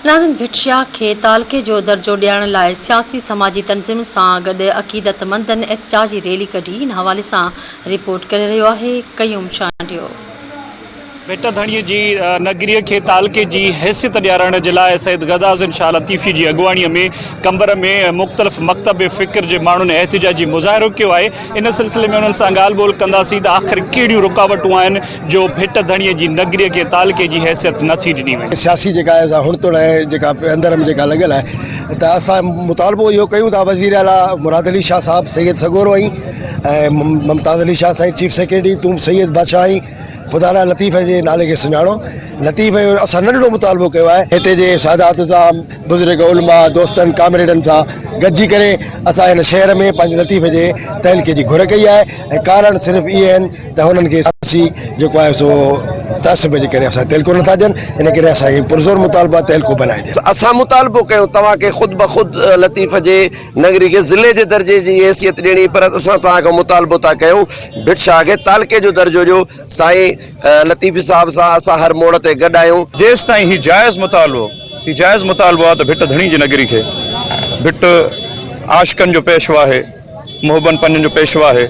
ناظم ڀٽ شاهه کي تعلقي جو درجو ڏيارڻ لاء سياسي سماجي تنظيمن سان گڏ عقيدتمندن احتجاجي ريلي ڪڍي ان حوالي سان رپورٽ ڪري رهيو آهي قيوم چانڊيو. ڀٽ ڌڻيء جي نگريء کي تعلقي جي حيثيت ڏيارڻ جي لاء سيد غزالدين شاهه لطيفي جي اڳواڻيء ۾ قمبر ۾ مختلف مڪتب فڪر جي ماڻهن احتجاجي مظاهرو ڪيو آهي ان سلسلي ۾ انهن سان ڳالهه ٻولهه ڪنداسين ته آخر ڪهڙيون رڪاوٽون آهن جو ڀٽ ڌڻيء جي نگريء کي تعلقي جي حيثيت نه ٿي ڏني وڃي. سياسي جيڪا آهي سا هڻ تڻ ۽ جيڪا اندر ۾ جيڪا لڳل آهي ته اسان مطالبو اهو ڪيون ٿا وزير اعليٰ مراد علي شاهه صاحب سيد سڳورو آهين ۽ ممتاز علي شاهه سائين چيف سيڪريٽري تون سيد بادشاهه آهين خدا را لطيف جي نالي کي سڃاڻو لطيف جو اسان ننڍڙو مطالبو ڪيو آهي هتي جي سادات سان بزرگ علماء دوستن ڪامريڊن سان گڏجي ڪري اسان هن شهر ۾ پنهنجي لطيف جي تعلقي جي گهر ڪئي آهي ۽ ڪارڻ صرف اهي آهن ته هنن کي سياسي جيڪو آهي سو تعصب جي ڪري اسان تعلقو نٿا ڏين ان ڪري اسان کي پرزور مطالبو آهي تعلقو بنائي ڏين. اسان مطالبو ڪيو توهان کي خود بخود لطيف جي نگري کي ضلعي جي درجي جي حيثيت ڏيڻي پر اسان توهان کان مطالبو ٿا ڪيون ڀٽ شاهه کي تعلقي جو درجو ڏيو سائين لطيفي صاحب سان اسان هر موڙ تي گڏ آهيون. جيستائين هي جائز مطالبو هي جائز مطالبو آهي ته ڀٽ ڌڻي جي نگري کي ڀٽ عاشقن جو پيشوا آهي محبن پنهنجن جو پيشوا آهي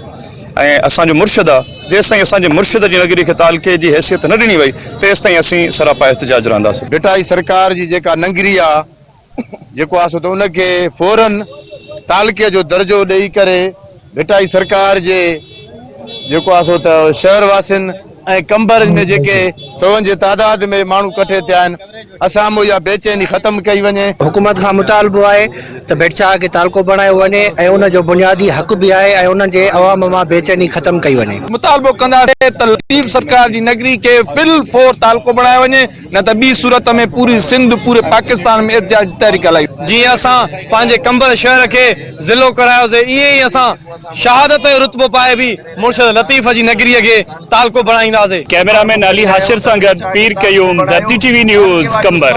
۽ اسان جو مرشد آهي جيستائين اسان جي مرشد جي نگري کي تعلقي جي حيثيت نه ڏني وئي تيستائين اسين سراپا احتجاج رهنداسين. ڀٽائي سرڪار جي جيڪا ننگري آ جيڪو آ سو ته ان کي فورن تعلقي جو درجو ڏئي ڪري ڀٽائي سرڪار جي جيڪو آ سو ته شهر واسين ۽ قمبر ۾ جيڪي سون جي تعداد ۾ ماڻهو ڪٺي ٿيا آهن اسان مون اها بيچيني ختم ڪئي وڃي. حڪومت کان مطالبو آهي ته ڀٽ شاهه کي تعلقو بڻايو وڃي ۽ ان جو بنيادي حق به آهي ۽ انهن جي عوام مان بيچيني ختم ڪئي وڃي. مطالبو ڪنداسين ته لطيف سرڪار جي نگري کي في الفور تعلقو بڻايو وڃي نه ته ٻي صورت ۾ پوري سنڌ پوري پاڪستان ۾ احتجاج جي تحريڪ هلائي. جيئن اسان پنهنجي قمبر شهر کي ضلعو ڪرايوسي ايئن ئي اسان شهادت جو رتبو پائي به مرشد لطيف جي نگريء کي تعلقو بڻائينداسي. ڪئميرا مين علي حاشر سان گڏ Pir Qayyum, Dharti T V news, Qambar.